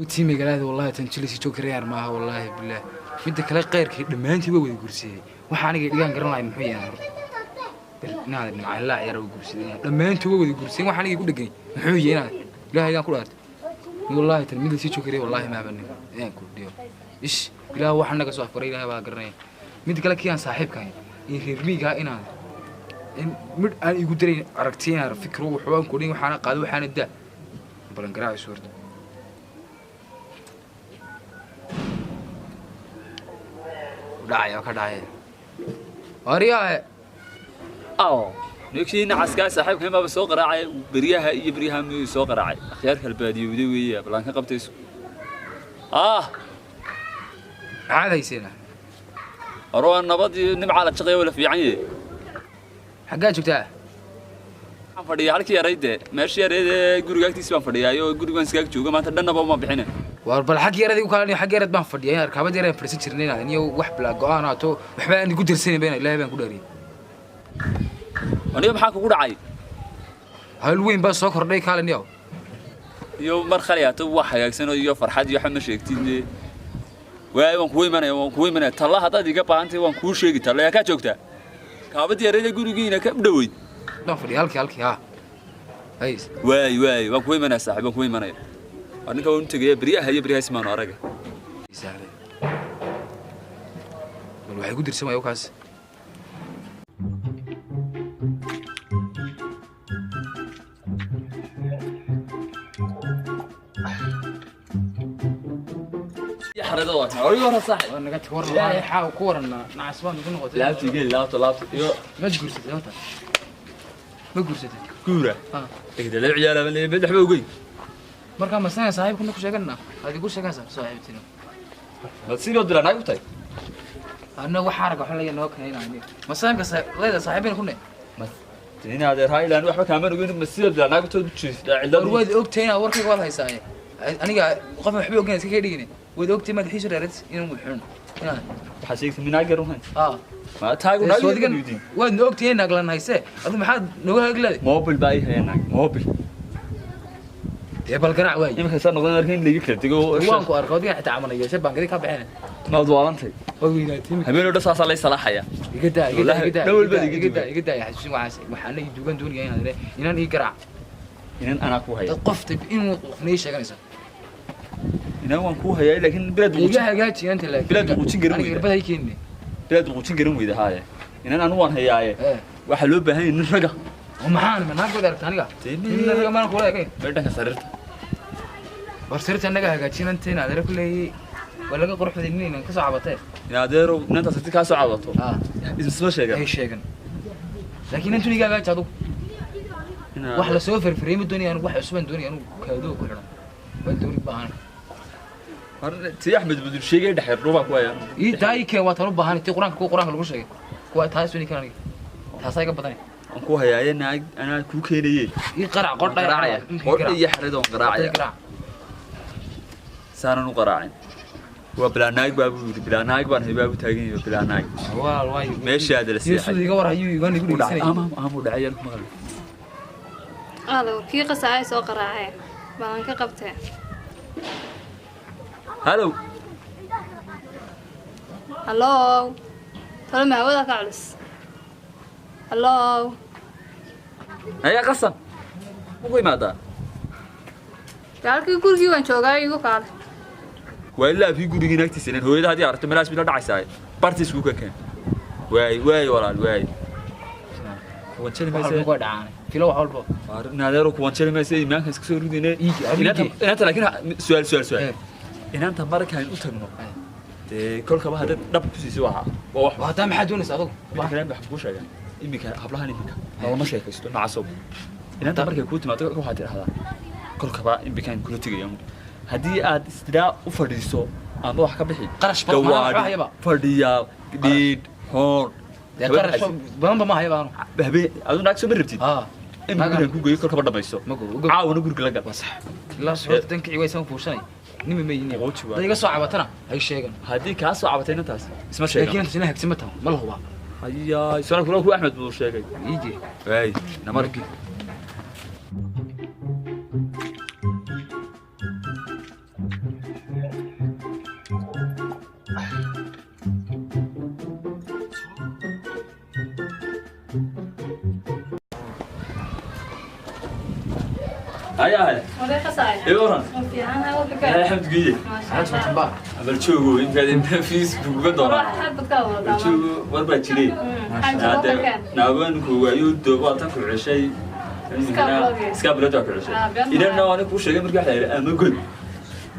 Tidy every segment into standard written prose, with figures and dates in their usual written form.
Tiimigalaada wallahi tan jilisi joogka reer maaha, wallaahi billaah. Midda kale, qeyrkii dhammaantii waa wada guursadeen. Waxa aniga dhigaan garan lahay muxuu yahay horta? Bal inaad nimcalaa ciyaar u guursadeen, dhammaantii waa wada guursadeen. Waxa aniga ku dhegan muxuu yahay? Inaad ilaahay gaan ku dhaartay, wallaahi tan mid sii joogka reer wallaahi maabanin ayaan ku dhiyo. Ish, ilaah waxa naga soo afkaray, ilaahay baa garanaya. Midda kale, kii aan saaxiibka ahayn iyo reer miyiga, inaad in mid aan igu darayn aragti inaan fikro wuxuu aan ku dhin, waxaana qaado, waxaana daa balan garaaci suurta dhacaya oo ka dhacaya wariyaahe. Aw, ninkii nacaskaa saaxiibkan baaba soo qaraacay beryaha iyo beryaha miyuu soo qaraacay? Akhyaar kalbaadiyowday weeye, balaan ka qabtayso ah. Maxaad hayseena? Hore waa nabad iyo nimcaa la jaqaya, wala fiican yahe. Xaggaa joogtaa? Waxaan fadhiyaa halkii yarayd dee, meeshii yarayd ee guriga agtiisi baan fadhiyaa oo gurigaan iskaag jooga maanta, dhannaba uma bixine. Waar bal xag yarad igu kaalin, xag yarad baan fadhiyaa, in arkaabad yaraan fadhiisan jirnay, inaad iyo wax bilaa go'aan aato waxba aan igu darsanayn bayna, ilaahay baan ku dhaariyay. Aniga maxaa kugu dhacay? Hawl weyn baa soo kordhay, kaalin yow. Iyo mar khali aato wax hagaagsan oo iyo farxad iyo waxa ma sheegtid dee. Waay, waan kugu imanaya, waan kugu imanaya. Talla haddaad iga baahantahay waan kuu sheegi. Talla yaa kaa joogtaa? Kaabadii yarayd ee gurigiina ka dhoweyd baan fadhiya, halkii halkii, haa hays. Waay waay, waan kugu imanaya saaxiib, waan kugu imanaya. Waa ninka waan u tegaya, beryaha iyo beryaha ismaano araga. Saaxiib, bal waxay ku dirsan waaya kaas. Xarada waa tan orig hore saaxiib. Waa naga tag war, wallahi xaa ku waranaa, nacas baan ugu noqotay. Laabta gel, laabta, laabta iyo Ma guursatay horta? Ma guursatay? Guura? Ah. Egda laba ciyaal baan leeyahay, madax ba ogey. Markaa masana saaxiibkuna ku sheeganna, aad igu sheeganaysaa saaxiibtina. Bal sidoo dilaa naag u tahay. Anna wax arag waxa laga noo keenay aniga masaanka leeda saaxiibina ku ne. Mas ina adeer ha ilaan waxba kaamaan ogeyn, ma sidoo dilaa naag u tahay jiifta war cilad. Waad ogtahay inaad warkayga waad haysaa. Aniga qof waxba ogeyn iska ka dhigin, waad ogtahay madaxiisu dheereed inuu mudxun inaad Waxaa sheegtay minaag yar u hayn. Ah. Ma taagu naag soodigan yar. Waad ogtahay inaad naglan hayse, adu maxaad nooga hagleeday? Mobil baa ii haya naag mobil. Dee bal garaac waay. Iminka saa noqdan arkin in laga kala tego. Waan ku arko adiga xitaa camalaya se baangadi ka bixin. Maad waalantay. Waad weynaatay. Habeen oo dhan saasaa lay salaaxaya. Iga daa, iga daa, iga daa. Dhawal baad iga iga daa, iga daa xasuusin waxaas. Waxaana ii duugan doonaya inaad inaan ii garaac. Inan anaa ku haya. Dad qof tib inuu qofnii sheeganaysa. Inan waan kuu hayaa, laakiin bilaad iga quujin hagaaji inanta laakiin. Bilaad quujin garan aniga weyda. irbad hay keenine. Bilaad quujin garan weyda haaye, inan anu waan hayaaye. Ee. Waxaa loo baahan yahay nin raga. Oo maxaan ma naag wada aragta aniga? Dee nin raga maan kula egayn. Meel dhanka sariirta. War sirta annaga hagaajin inanta inaad ere kuleeyay waa laga qurux baday nin inaan kasoo cabatee. In adeerow inantaas haddii kaa soo cadato ah isma sheegan. Ay sheegan, laakiin intun iga hagaaji adugu. Wax la soo farfariyay ma doonaya anigu, wax cusubaan doonaya anigu, kaadoo ku xidhan waan dooni baahan. Tii Axmed Budul sheegay dhexeer dhuubaa ku haya. Ii taa ii keen, waa tan u baahan tii quraanka, kuwa quraanka lagu sheegay kuwa taas wani kan aniga taasaa iga badanay. Waan ku hayaaye naag anaa kuu keenaye. Ii qarac qordha. Qaraacaya qordha iyo xarid waan qaraacaya. Garaac. Saanan u qaraacin waa bilaa naag baa buu yidhi, bilaa naag baan hay baa buu taagan yahay, bilaa naag. Walaal waay. Meeshaada la iyo seexay. Sida iga war ayuu iga igu u dhacay. dhegeysanayay. Ama ama u dhacay yaan ku maqlay. Alow, kii qasaacay soo qaraacay baan ka qabtee. Halow. Hallow, talo ma hawada ka culus? Hallow. Ayaa qasan ugu imaadaa. Dee halkii gurigii waan joogaa, igu kaale. Waa ilaa afkii gurigii naagtiisa ilan hooyada haddii aragto meelahaas bila dhacaysaa barti isku ka keen. Waay waay walaal waay, kuwan jeli wax mayse. Walba waa dhacaanay filo wax walba. Naadeero kuwan jeli mayse, iimaanka iska soo ridine. Ii- Inaanta laakiin su'aal su'aal su'aal. Eh. Inaanta markaan u tagno Eh. dee kolkaba haddaad dhab ku siisay waxa waa wax. Waa hadaa maxaa doonaysa adugu? Midda kale waxaan kuu sheegaa, iminka hablahan iminka lalama sheekaysto nacasow. Inaanta markay kuu timaado kolka waxaad tidhahdaa kolkaba iminkaan kula tegaya, haddii aad istiraa u fadhiiso ama wax ka bixi. Qarash badan ma gawaadhi waxba hayaba. Fadhiyaa dhiidh hoon. Dee qarash badanba ma hayaba anu. Habeen adu naag soo ma rabtid? Haa. Iminka gurigan ku geeyo kolkaba dhamayso. Ma go- go- Caawina guriga la gal. Waa sax, ilaa suxuurta tan kici waysan fuushanay nima ma yini. Quuji waay. Dad iga soo cabatana hay sheegan. Haddii kaa soo cabatay inantaas isma laakiin sheegan. inta sina hagsan ma taho, ma la hubaa. Hayaa isana kula ku Axmed buu sheegay. Iije. Waay namarki. Ayaa. Waday qasaay. Ee waran. Ma fiican ha waka. Alxamdu lillaah. Maxaad fatanba? Bal joogo inkaad Facebook uga doonaa. Xabad ka wada. Bal joogo war baa jiray. Naabanku waayo doob tan ku ceshay. Iska bilood ku ceshay. Idan waan ku sheegay markii waxa la yiraahdo ama god.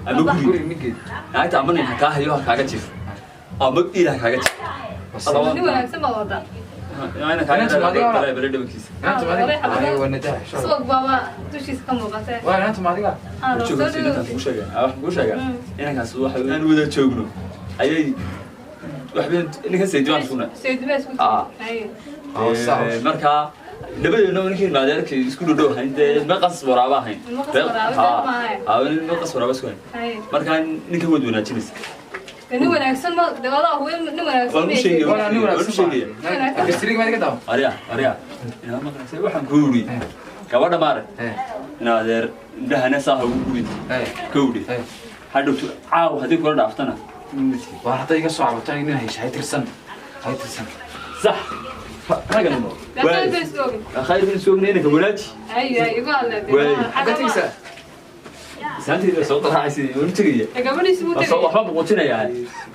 Ama guri migid. Naagta ama nin ka hayo kaaga jif. Ama ilaah kaaga jif. Nin wanaagsan baa wada. Ana kaaga jif. Bal dhabankiisa. Inanta maadiga. Ay waa nadaah. Suuq baba dushiisa ka muuqatay. Waa inanta maadiga. Joogo inankaas ku sheegay. Wax ku sheegay. Inankaas waxa aan wada joogno. Ayay waxba ninka saydiwan isku nahay. Saydiwan isku. Marka labadeena ninkii maadeerka isku dhow hayn de ma qas waraaba hayn. Ma qas waraaba isku hayn. Marka ninka wad wanaajinaysa. Nin wanaagsan ma dawada huwa nin wanaagsan. Waan sheegay nin wanaagsan. Gastriga ma diga daw. Ariya ariya. Ina ma qasay waxaan ku yiri. Gabadha maare. Ina adeer indhahana saa ugu gurin. Kowdi. Hadhow caaw hadii kula dhaaftana. Waa haday iga soo cabato nin haysh hay tirsan. Hay tirsan. Sax. Raganimo. Khayr bin suugnayna ka walaaji. Ay ay igu hadlay. Ka tigsa. Saantii soo qaraacay oo tagay. Gabadhiisu wuu tagay. Soo waxba muujinayaa.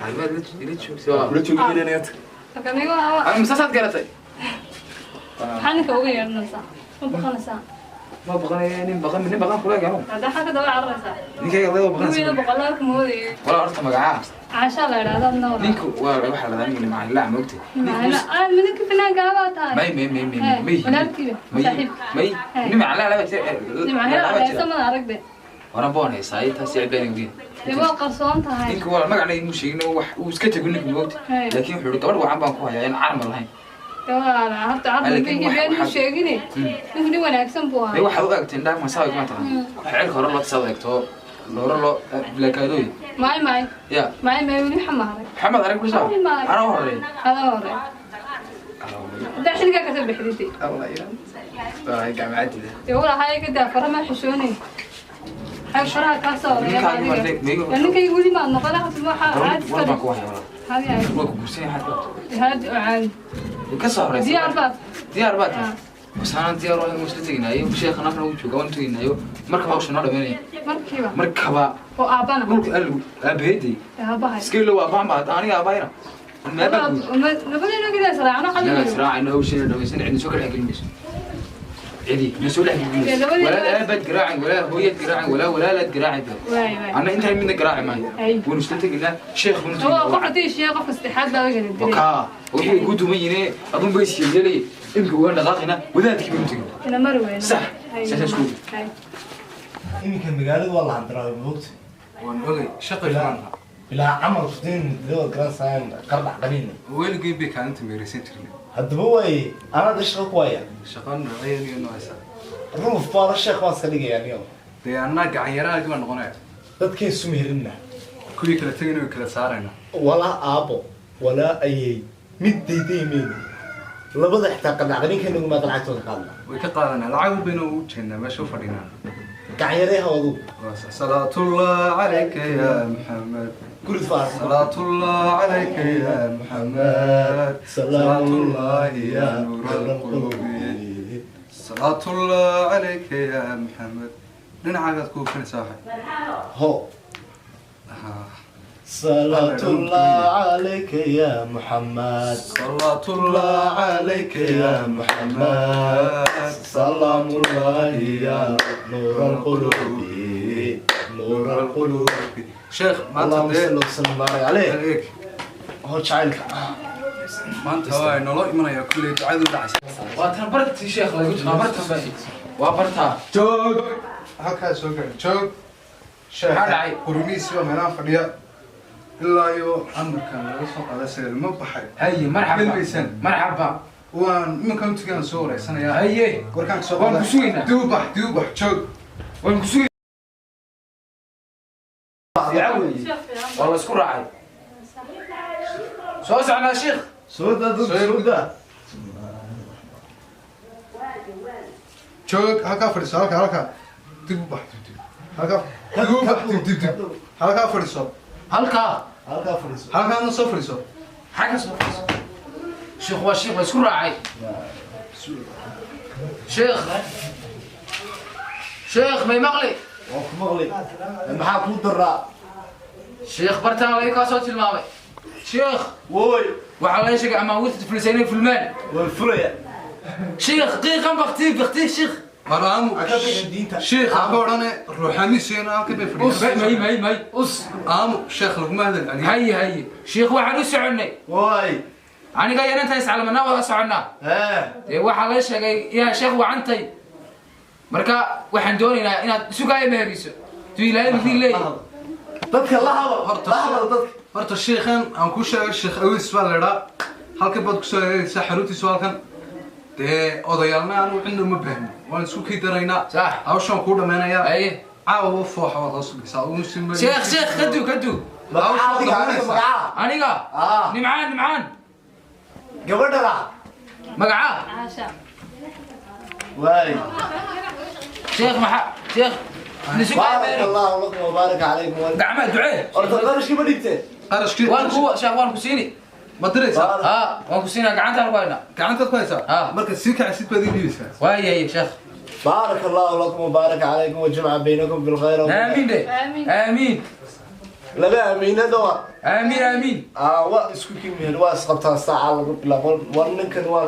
Albaad la joogso. La jooginayaa. Kaniga waa. Ana misaad garatay. Maxaan ka uga yeernaysaa? Ma baqanaysaa? Ma baqanay nin baqan nin baqan kula gaaro. Hada xagga daba cararaysaa. Ninkayga laba baqan. Wiil boqolaal moodayay. Wala horta magaca. Caasha la yiraahdo noor. Ninku waa waxa la yiraahdaa macallin la moogtay. Macallin ninka finaanka baa tahay. May may may may may. Walaalkiiba. Saaxiib. May nin macallin la jira. Nin macallin la sama aragde. Waran boonay saay taas ay been ugu. Waa qarsoon tahay. Ninku wala magacna imuu sheegin wax uu iska tago ninku moogtay. Laakiin wuxuu gabadh wacan baan ku hayaa in carmal lahayn. Waa horta carmal been uu sheegin. Ninku nin wanaagsan buu ahaa. Waxa uu eegtay indhaha ma saay ma taqaan. Wax cirka hore loo soo eegto looro loo blakaadooy. Maay maay. Ya. Maay maay wali xamaar. Maxamed arag ku soo. Ana horey. Ana horey. Da xilka ka soo bixidii. Allah ila. Waa gacmaadida. Wala hay ka daa farama xishoonay. Hay faraha ka soo reeyay. Ninkay wali ma noqon waxa caadi ka dhig. Hadi ay. Waa ku guursan yahay. Hadi caadi. Ka soo horeysa. Diyaar baad. Diyaar baad. Wasaan diyaar waa inuu isla teginaayo sheekh nafna uu joogo waan teginaayo markaba hawsha noo dhameynaya markiiba markaba oo aabana dhulka aabaheedii aabahay iska ilo waa baan baad aniga aabayna nabadayno gida sraacno qalbi sraacno hawsha dhamaysan cidna soo kala gelin mayso cidi ma soo dhex gelin walaa aabaad garaacin walaa hooyad garaacin walaa walaalaad garaacin ana inta midna garaaci maayo waan isla teginaa sheekh baan teginaa oo qocodii sheekh qofka saddexaad baa laga dilay wakaa wixii ku duman yihiin adun bay isyeelay imka waan dhaqaaqina wadaadkii baan teginaa ina mar weyn sax sax isku iminka magaalada waa la handaraabay moogta waan ogay shaqo fiican bilaa camal fudin dawad garansaan qardac qaniina weligay bay kaalinta meeraysan jirnay haddaba waaye anaad shaqo ku haya shaqo noocee iyo noocaysa ruuf baara sheekh baan iska dhigayaa niyo dee annaa gacan yarahagi baan noqonaya dadkay isu meherina kuwii kala tegayna way kala saarayna walaa aabbo walaa ayey mid dayday mayno labada xitaa qardac qaniinka nagu maad lacagtooda qaadna way ka qaadanaa lacag bayna ugu jeednaa meesha u fadhinaa gacan yareeha adugu salaatullah calayka ya maxamed guri faar salaatullah calayka ya maxamed salaatullah ya nuur alqulubi salaatullah calayka ya maxamed dhinacaagaad ku hufinaysaa waxay ho salaatullah calayka ya muxamed salaatullah calayka ya maxamed salaamullahi ya nuur alqulubi nuur alqulubi sheekh maanta اللهم صل وسلم وبارك عليه هو jacaylka maanta waa nolo imanaya kulley ducadu dhacaysa waa tan bartii sheekh lagu jiraa bartan baa waa bartaa joog halkaa soo gaadhi joog sheekh qurumihiisi baa meelaha fadhiya ilaa iyo amarkan laga soo qaaday sagaal ma baxay haye marxaba gelmaysaan marxaba waan iminkan utigaan soo wareysanayaa haye warkaan soo waan ku sugaynaa dib u bax dib u bax joog waan ku sugaynaa waa la isku raacay soo socnaa sheekh soo daa soo daa joog halkaa fadhiiso halkaa halkaa dib u bax dib dib halkaa dib u bax dib dib dib halkaa fadhiiso halkaa halkaa fadhiiso halkaana soo fadhiiso xagga soo fadhiiso sheekh waa sheekh waa isku raacay sheekh Sheekh may maqli? Waan ku maqli. Maxaa kuu daraa? Sheekh bartaan laga kaa soo tilmaamay. Sheekh Wooy, waxaa laga sheegay amaawiirta fulisay inay fulmaan. Waan fulaya. Sheekh qiiqan bakti bakti sheekh. Maraamu. Ka bixin diinta. Sheekh aba odhane ruuxaamiisiina halkan bay Us fadhiyaan. may may may us. Aamu sheekh laguma hadal celiyo. Haye haye. Sheekh waxaan u soconnay. Wooy. Aniga iyo inanta iscalmanaa wada soconnaa. Ee, Dee waxaa laga sheegay yaa sheekh wacantay. Marka waxaan doonaynaa inaad sugaayo meheriso. Tuu Ilaahay midin leeyahay. Dadka la hadal, Horta la hadal dadka. Horta sheekhan aan ku sheegay sheekh Awiis baa la idhaa. Halkan baad kusoo eegaysaa xaruntiisu halkan. Dee odayaalna aanu cidna uma baahnin. Waan isku kii daraynaa. Sax. Hawshaan kuu dhammaynayaa. Haye. Caawa fooxa waad hoos dhigaysaa. Ugu sii mari. Sheekh sheekh kadu kadu. Magacaa adiga, adiga magacaa. Aniga. Ah. Nimcaan nimcaan. Gabadha la. Magacaa. Caasha. Waay. Sheekh maxaa sheekh nisugaayo Baarak meheri. Allahu lakum wa baarak calaykum. Gacmaha ducee. Horta qarashkii ma dhigteen? Qarashkii. Waan ku sheekh waan ku siini. Ma diraysaa? Ha waan ku siinaa gacantaan ku haynaa. Gacantaad ku haysaa? Ah. Marka sii kacaysid baad ii dhiibaysaa. Waayaye sheekh. بارك الله لكم وبارك عليكم وجمع بينكم بالخير. Aamiin de. Aamiin. Aamiin. Laba amiina dawa. Aamiin aamiin. Aa, waa isku kimiyeen, waa isqabtaan saaca lagu bilaabo. War ninkan waa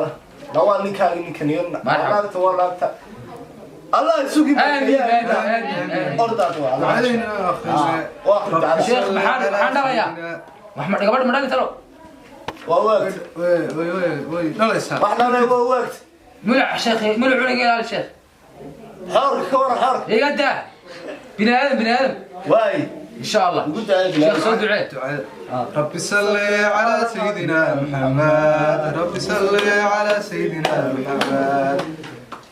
la waa ninkaaga ninkan iyo Marxaba. naagta waa naagta. Allah isu Aamiin kimiyeen. aamiin aamiin aamiin. Ordaad waa. Ducadayna akhriyay. Waa akhrinta. Sheekh maxaan maxaan dhalayaa? Wax ma gabadh ma dhali talo? Waa waagt. Way way way way dhalaysaa. Wax dhalay waa waagt. Mulac sheekh mulac cunuga ilaali sheekh. Xoorka ka waran xoorka. Iga daa. Bini aadam bini aadam. Waay. Insha Allah. Ugu ducee Sheekh soo bilaa. ducee. Ducada. رب صل على سيدنا محمد رب صل على سيدنا محمد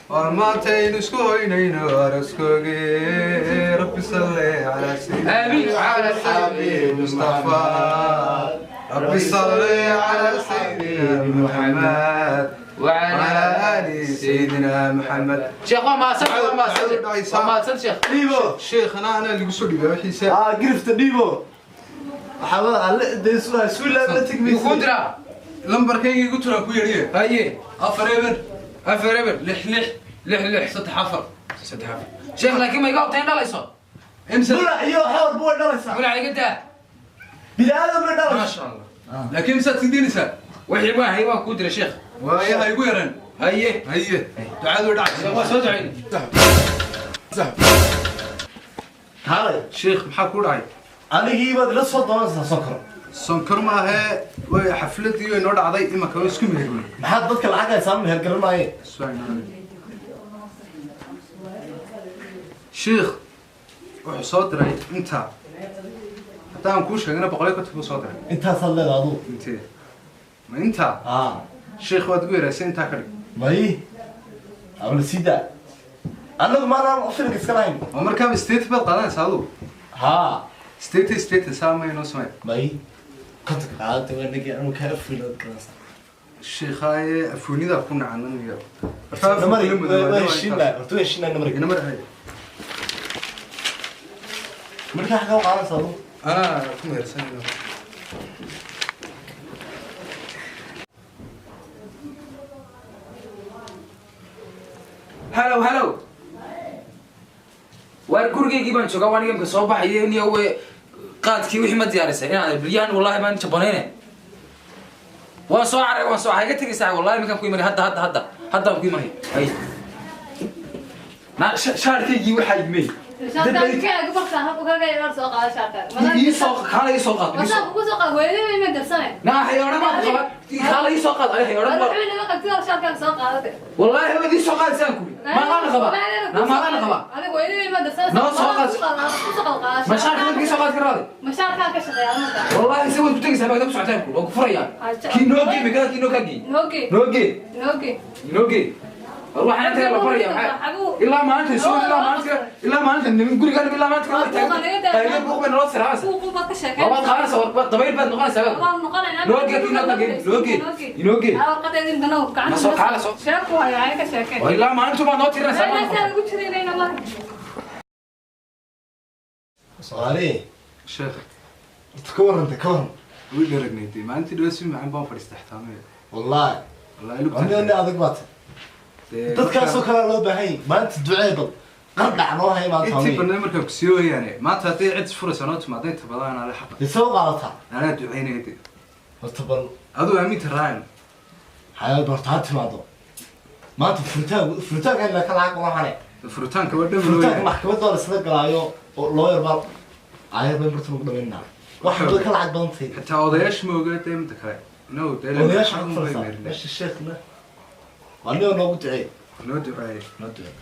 وماتين اسكوينين ورسكوغي رب صل على سيدنا آمين. على الحبيب مصطفى رب صل على سيدنا محمد وعلى آل سيدنا محمد. Sheekh waa mahadsan waa mahadsan waa mahadsan sheekh. Dhiibo. شيخنا أنا اللي قصدي بوحيسة. Aa, girifta dhiibo. Waxaa wada alle deesu isu ilaa la Yuu kuu tigmaysa. diraa. lambarkayga igu turaa ku yadhiye. Haye. 4 eber 4 eber 6 6 6 6 3 4 3 4. Sheekh laakiin ma iga hubtay in dhalayso? امسك. Mulac iyo xoor buu dhalaysaa. Mulac iga daa. Bini aadam bay ما dhalaysaa. شاء الله لكن مسات سيدينيسا. Wixii waan hay waan kuu diray sheekh. ويا هاي يرن. Haye. هي تعالوا دعك. Sheekh waa soo ducayni. Haalay. شيخ maxaa ku dhacay? Anigii baad la soo doonaysaa sonkor. Sonkor ma ahe, way xafladii way noo dhacday imanka way isku mehermay. Maxaad dadka lacag haysaa meher garanaaye? Sheekh wuxuu soo diray inta haddaan kuu sheegana 150 buu soo diray. Intaasaad leedahay aduu. Intee ma intaa? Aa. Sheekh waad ugu yaraysay, intaa ka dhig. May abla sida annagu maanaan filinka iska lahayn. Oo markaaba state baad qaadanaysaa aduu? Haa. State state saa ma inoo samey. May kontonka qaadata waa nagi anu kaa afuinaad garanaysaa. Sheekhaaye afuunidaa ku nacananiyo. Namari waa heshiinaa horta, waa heshiinaa namari. Namari hay. Markaa xaggaa u qaadanaysaa aduu? Anaa ku mehersanayno. Hello hello. Waar gurigaygii baan joogaa waan igamka soo baxaya niyo we qaadkii wixii ma diyaarisay inaad bilyahan wallahi baan jabanayne. Waan soo caray waan soo iga tegaysaa wallahi iminkaan ku imanay hadda hadda hadda haddaan ku imanay. Hay. Na shaarkaygii waxaa yimay. Shaarkaaga bartaan halku kaga yar soo qaado shaarkaaga. Ii soo kaala ii soo qaad. Wasaan kugu soo qaad hooyadii ma darsanay. Na hay odhan baan ku qaban. Kaala ii soo qaad ay hay odhan baan. Wuxuu naga qabtay shaarkaaga soo qaadatay. Wallahi hawada ii soo qaad saan ku. Ma qaana qaba. Na ma qaana qaba. Adiga hooyadii ma darsanay. Noo soo qaad. Ku soo qaad. Ma shaarka ii soo qaad karaade. Ma shaarkaaga ka shaqeeyaa marka. Wallahi si waad ku tegaysaa baad ku socotaan ku. Waan ku furayaa. Kii noo gee magaalada kii noo ka gee. Nooge. Noo gee. Nooge. Noo gee. War waxaan inta la baraya maxaa ilaa maanta soo ilaa maanta ilaa maanta nimin guriga ilaa maanta kala taagan. Qaylo buuq bay nolol siraasa. Buuq baad ka sheekay. Waad qaadanaysaa war dabayl baad noqonaysaa. Waan noqonaynaa. Noo gee kii noo ka gee. Noo gee. Noo gee. Warqadeedii intana gacanta. Ma soo kaala soo. Sheeko waayo ay ka sheekay. Waa ilaa maalintu baad noo tirinaysaa. Meeshaan ugu jirinayna marka. Soomaali. Sheekh horta ka warranta ka warran. Way dharagnay dee maalintii dhawa si macaan baan fadhiistay xitaamaya. Wallaahi. Wallaahi lugta. Aniga nin adag baad tahay. Dadkaasoo kalea loo baahan yahay maanta ducee bal. Qardhac noo hay maanta. Intii badnayd markaan ku sii wayaane maanta haddii cid isfuraysa noo timaado inta badan anaa le xaqa. Isoo qaadataa. Anaa ducaynaya dee. Horta bal aduu aaminta raacin. Xayaad horta ha timaado maanta furitaanka ilaa ka lacag uma hane. Furitaanka waa dhow. Furitaanka maxkamadda waa laisla galaayo oo looyar baa ayar bay marta lagu dhamaynaa waxa way ka lacag badan tahay. Xitaa odayaasha ma ogaa dee midda kale no dee odayaasha ku farsa meesha sheekhna waa nin noogu duceey. Noo duceey. Noo duceey.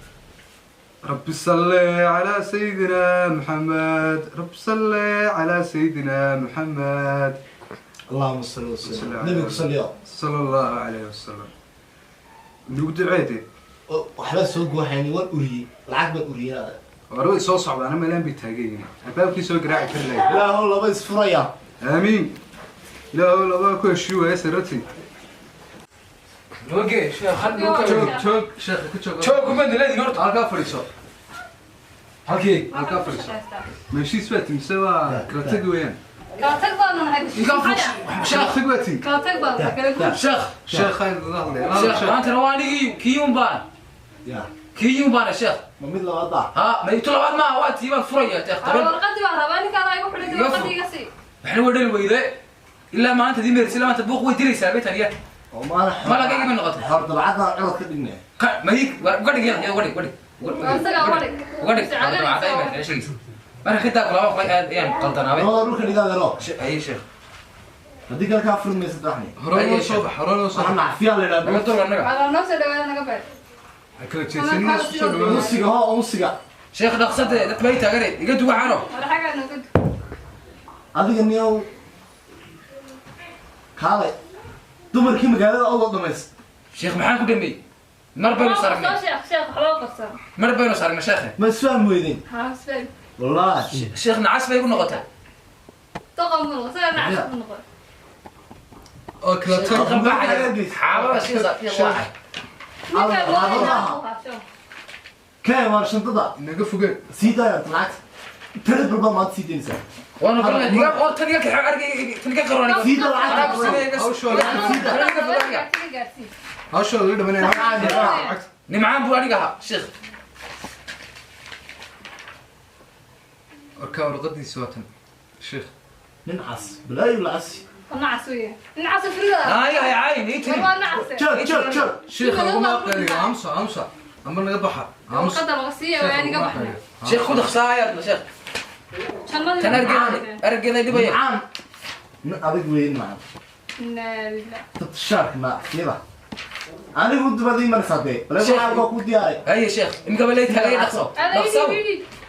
رب صل على سيدنا محمد، رب صل على سيدنا محمد. اللهم صل وسلم. نبيك صلى صلى الله عليه وسلم. nugu duceede. Waxba soo guuxayni waan uriyey, lacag baan uriyey. War way soo socdaana meelaan bay taagan yihiin, albaabkii soo garaaci kari lahayd. Ilaahow laba isfuraya. Aamiin. Ilaahow laba ku heshii waaya sarati. Nooge sheekh hal joog joog sheekh ku joog. Joog kuma dileedin horta. Halkaa fadhiiso. Halkii halkaa fadhiiso. Meeshiis baa timse waa kala tagi weeyaan. Kala tag baanu nahay. Sheekh tag baa tim. Kala tag baanu kala guur. Sheekh sheekh khayr hadlay. Sheekh maantana waa anigii kiyuun baan. Ya kiyuun baan sheekh. Ma mid labaad ah? Ha ma ito labaad maaha, waa tii baan furaya sheekh. Taban warqadii baan rabaa ninkaan igu xidhay warqadii iga sii. Waxna waa dhali weyde ilaa maanta dii meersi ilaa maanta buuq way diraysaa betan ya. Oo maana malaga iga noqotay. Hor dabcadna cilad ka dhignay. Ka ma hig uga dhig ya uga dhig uga dhig uga dhig dabcadda ay sheegaysa. Marka xitaa kula wax aad ayaan qaldanaabay. Oo dhulka dhigaa daro. Ay sheekh haddii kale kaa furmaysa daxni. Hore loo soo bax, hore loo soo bax. Waxaan cafiyaa la yidhahdaa. Naga door annaga. Waa noo soo dhawaada naga beer. Kala jeesanina isku soo dhawaada. Unsiga hoo unsiga. Sheekh dhaqsade dad bay taagare iga duwaxano. War xagaa naga du. Adiga niyow kaalay dumarkii magaalada oo dhamays. Sheekh maxaan ku dhameeyay? Mar baynu saragnay. Sheekh sheekh waxba qarsan. Mar baynu saragnay sheekh. Ma isfaham weydeen? Ha isfaham. Wallahi sheekh nacas bay ku noqotay. Toqon ma noqotay nacas ku noqotay. Oo kala tag xaabada sheekh waa. Kee war shantada naga fogee. Sii daaya lacag tiri barba maad sii daynaysaa. Waanu garanay diga oo taniga ka argay taniga qaroonay. Sii daa lacag. Hawsha laga dhamanaya lacag. Nimcaan buu aniga ahaa sheekh. Warka warqadiisa waa tan sheekh. Nin cas balaayo lacas. Nacas weeye. Nacas frida. Ay ay ay ni tiri. Waa nacas. Joog joog joog. Sheekh laguma qaliyo amsa amsa ama naga baxa. Warqada laga siiyo waa aniga baxna. Sheekh khud khasaayad sheekh. Tan argayda dhibaya. Nimcaan nin adag weyn macaan. Shaarka nacfiyada. Anigu dibadii marsadee. Bal waxaa ku diyaaray. Ay sheekh imka balay tagay dhaqso. Dhaqso.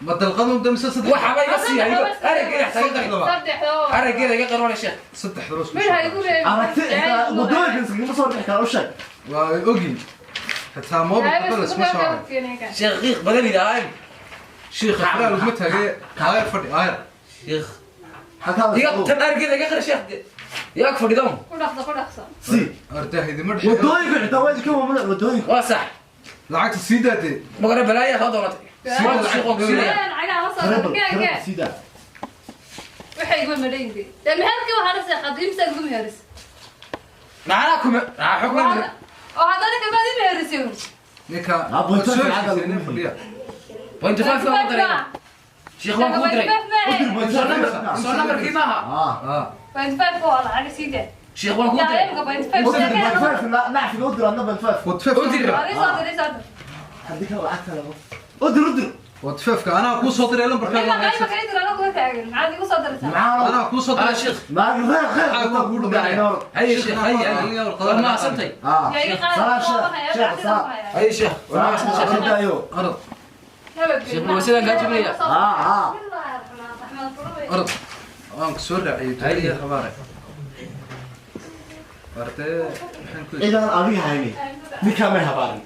Ma dalqadu damsa saddex. Waxa bay iga siiyay argayda tagay Saddexdo. Argayda iga qaroon sheekh. Saddex daroos. Mid ha igu reebin. Aragti wadooyinka iskama soo bixi kara u sheeg. Waa ogin. Xitaa moobilka kale isma soo haray. Sheekh qiiq badan ilaahay. Sheekh xalaal uma taagay ayar fadhi ayar. Sheekh Halkaa iga tan argayda iga qar sheekh. Yaa ku fadhido. Ku dhaqso ku dhaqso. Si ardaahidi ma dhexo. wadooyinka xitaa waa idinka mamnuuc wadooyinka. Waa sax. Lacagta sii daatay. Magara balaaya soo doonatay. Sii daa. Waxay igu madhayn dee meherkii waxaa la seexaday imsa igu meheris. Macnaa kuma xukmi. Oo haddana kabaad i meherisay. Ninka point soo five heshiisay nin fadhiya. Point five ka diray. Sheekh waan ku diray. Soo nambarkii maaha. Ah 0.5 waa lacag sii daa. Sheekh waan ku diray. Imika 0.5. Point five nacfiga u dir adna point five. Wad five U dir. Soo diray soo dir. Haddii kale lacagta lagu u dir u dir. Wad five-ka anaa kuu soo diray lambarkaaga. Imika imika dir anaa kuma taagan. Maxaad igu soo diraysaa? Maxaa Anaa kuu soo diray. Sheekh. Maag reer reer Ku dhumanaya. Hay sheekh hay hay. Waa mahadsantahay. Ah Yaa iga qaad. Salaam sheekh sheekh salaam. Hay sheekh. Waa mahadsantahay. Salaam daayo. Orod. Sheekh waa sidaan kaa jibinaya. Ah ah. Orod. Waan ku soo raaciyay ducada habaare. Ardee maxaan ku Ciidan adiga hayni ninkaa may habaarin.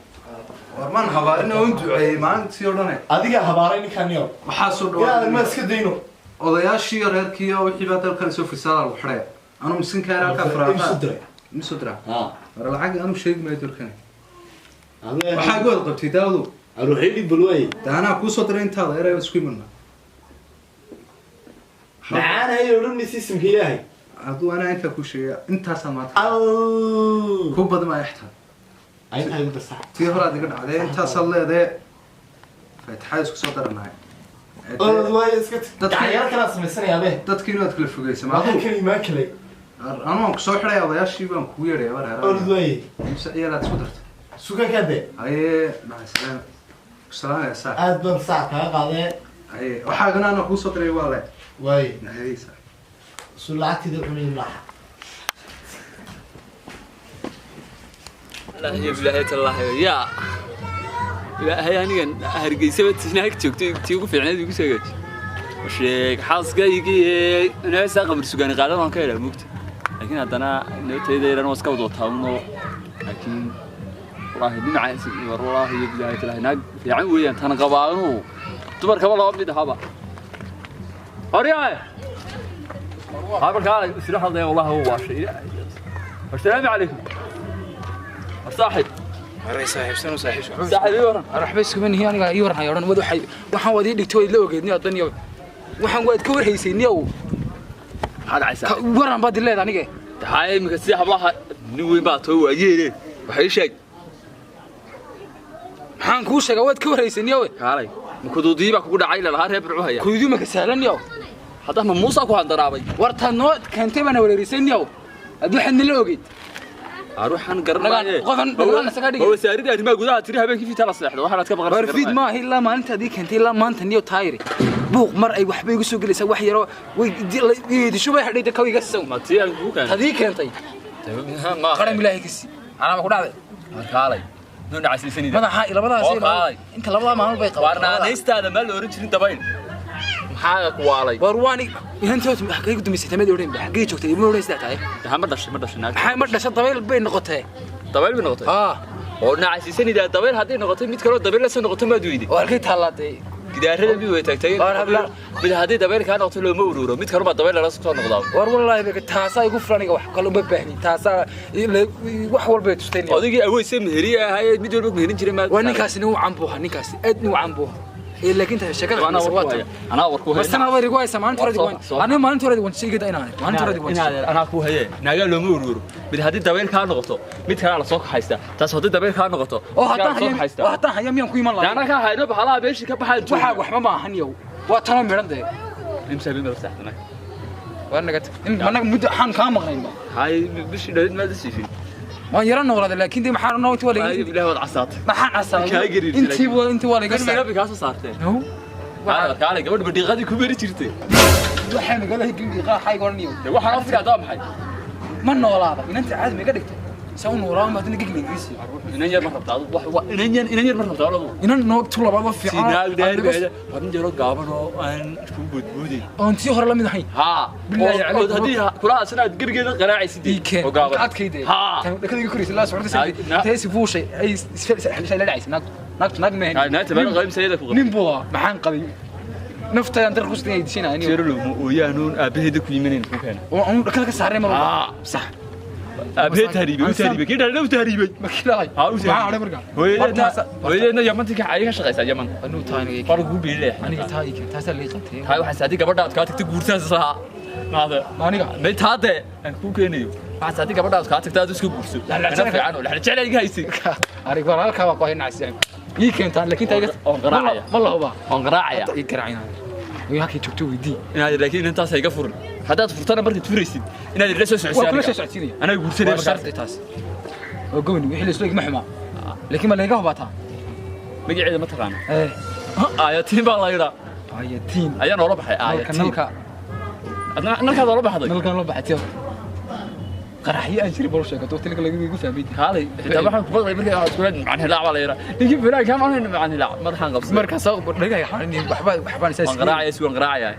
War maan habaarin oo duceeyay maalintii oo dhan. Adiga habaaray ninkaan niyow. Waxaa soo Yaa dhawaad ma iska dayno. Odayaashii iyo reerkii iyo wixii baa dalkan soo fisaada lagu xidhaya. Anu miskiinka yar halkaa Imsu furaaqa. diray. Misu diraa. Ah War lacag anu sheegi maayo dalkan. Waxaa igu wada qabtay daawadu. Aruuxii balway. Dee anaa kuu soo diray intaada erey isku imanna. Macaan hay odhan maysa isimka ilaahay. Aduu anaa intaa kuu sheegaya intaasaa maanta. Aw. Ku badan maayo xitaa. Ay intaa igu darsaa. Tii horaad iga dhacday intaasaad leedahay. Faatixada isku soo daranahay. Orod waaye iska cayaar kala samaysanayaa be. Dadkii inaad kala fogeysa ma Maxaa kan imaan kalay? Anuu waan kusoo xidhaya odayaashii baan kugu yeedhaya war heraa. Orod waaye. Imse ciyaal aad isku dartay? Sugan kaade. Haye maca salaama. Ku salaamaya saa. Aad baan saac kaga qaadee. Haye waxaagana anaa kuu soo diray waa le. Waaye. Haye saa. Su lacagtida cunayn maaha. Ilaahay bilaahi tallaahi yaa ilaahay anigan hargeysaba tinaag joogtay tii ugu fiicnayd igu soo gaaji sheeg xaaskaygii inaysaa qamar sugaani qaadan waan ka helaa mugta laakiin haddana nabtayda yaran waa iska wada wataa laakiin wallaahi dhinacaas wallaahi bilaahi tallaahi naag fiican weeyaan tan qabaanu dumarkaba laba mid ahaba horyaay habarkaa isla hadlaya wallaahi wuu waashay. Assalaamu calaykum صاحب. Aray saaxiib sanu saaxiib. صاحب waran. Waxba iskuma nihi aniga ii waran hayo wad waxay waxaan wadi dhigto la ogeedni adan iyo waxaan waad ka warhaysay niyow. Maxaad dhacaysaa? Waran baad leedahay aniga. Tahay imika si hablaha nin weyn baa too waayeele. Waxay sheeg. Maxaan kuu sheegaa waad ka warhaysay niyow. Kaalay. Ma kuduudii baa kugu dhacay lahaa reer burcu haya. Kuduudii ma ka sahlan niyow. Hadda ma Muusa ku handaraabay. Warta noo keentay bana wareerisay niyow. Ad waxaan nila ogeyd. Aruuxan garanaaye. Qofan dhalaan isaga dhigay. Oo wasaaradda arrimaha gudaha tiri habeenkii fiita la seexdo waxaad ka baqan. War fiid ma ilaa maalinta adii keentay ilaa maanta niyo taayiri. Buuq mar ay waxba igu soo gelaysaa wax yaro way disho bay hadhay ka iga saw. Ma tii aan kugu keenay. Tadii keentay. Ma qaran bilaahi kasi. Anaa ku dhacday. Kaalay. Noo dhacaysiisanida. Madaxa labadaas inta labada maalmood bay qabaan. Warnaanaystaada ma la oran jirin dabayl. Maxaa ku waalay? War waani inantood xaqay ku dumisay tamad oran xaqay joogtay ma oran sidaa tahay. Ma dhashay ma dhashay naag. Maxay ma dhashay dabayl bay noqotay. Dabayl bay noqotay. Oo nacaysiisanida dabayl hadii noqotay mid kale oo dabayl la soo noqotay ma duwidi. Oo halkay taalaatay. Gidaarada mid way tagtay. Mid hadii dabayl ka noqoto looma ururo mid kale ma dabayl la soo noqdaa. War wallahi bay taasa igu fulan wax kale uma baahni taasa wax walba ay tustay. Odaygii awoodse meheriye ahayd mid walba meherin jiray ma. Waa ninkaasi uu cambuha ninkaasi aad uu cambuha. Laakiin ta sheekada waa tan. Anaa war ku hayo. Bas ana war igu haysa maalinta hore diwan. Anaa maalinta hore diwan sheegay inaan maalinta hore diwan. Anaa ku haye. Naaga looma ururo. Mid hadii dabayl ka noqoto mid kale la soo kaxaysta. Taas hadii dabayl ka noqoto oo hataa hayo oo hataa hayo miyaan ku iman lahaa. Anaa ka hayno baxalaha meeshii ka baxay. Waxa waxba ma ahan yow. Waa tan miran de. Imsa bin saxdana. War naga in managa muddo xan ka maqnayn ba. Hay bishii dhalid ma dasiifin. Waan yara noolaaday laakiin dee maxaan noo intii waa laga ilaahay wad casaatay. Maxaan casaatay? Intii waa laga saaray. Nabi ka soo saartay. Waa kaalay gabadh badhiiqadii ku beri jirtay. Waxaan magaalada gildi qaaxay gorniyo. Waxaan u fiiraa maxay? Ma noolaada inanta caadi ma iga dhigtay. Soo noolaa ma hadina gigli ingiriisi. Inan yar ma rabtaa wax inan yar ma rabtaa walaal. Inan noo tu labaad oo fiican. Sinaag dheer baa wadan jaro gaaban oo aan ku boodboodin. Oon tii hore la mid ahayn. Ha. Billahi hadii kula asnaad garigeeda qaraacaysid oo gaaban. Adkayde. Tan dhakada koraysa la socotay taasi fuushay ay isfal la dhacaysa naag naag naag ma hayn. Naag tabaan qayb sayida ku qabay. Nin buu maxaan qabay. Naftaydan dar qustin ay dishinayaan. Jeerlo ma ooyaanuun aabaheeda ku yimaaneen ku keenay. Oo aan dhakada ka saaray mar walba. Sax. Aabaheed tahriibay u tahriibay kii dhalay u tahriibay. Ma kilaay. Ha u maxaa hadhay markaa? Hooyadeedna hooyadeedna Yamantii ka ay ka shaqaysaa Yaman. Anuu taa aniga. Far ugu biilay. Aniga taa ii keen taasaa la qabtay. Hay waxa saadi gabadha aad ka tagtay guurtaas saha. Maada. Aniga. May taade aan ku keenayo. Waxa saadi gabadha aad ka tagtay aad isku guurso. La fiican oo la jecel iga haysay. Aniga walaalka waa ku haynaa ii keentaan laakiin taa iga oon qaraacaya. Ma la huba. Oon qaraacaya. Ii garaacina. Way halkay joogto weydii. Inaad laakiin intaas ay iga furin. Haddaad furtana markaad furaysid inaad ila soo socodsiin. Waa kula soo socodsiinaya. Anaa guursanaya markaas. Sharti taas. Oo gobol wixii la isla ma xuma. Laakiin ma laga hubataa. Magaceeda ma taqaan. Aayatiin baa la yiraahdaa. Aayatiin. Ayaa noola baxay aayatiin. Nalka. Adna nalka noola baxday. Nalka noola baxay. Qaraxyo aan jirin bal sheego waqti laga igu fahmay. Kaalay xitaa waxaan ku baqday markii aad isku leedahay macaan hilaac baa la yiraahdaa. Ninkii filaan ka macaan macaan hilaac madaxan qabsay. Markaas oo dhagahay xanin waxba waxbaan isaas. Waan qaraacaya si waan qaraacaya.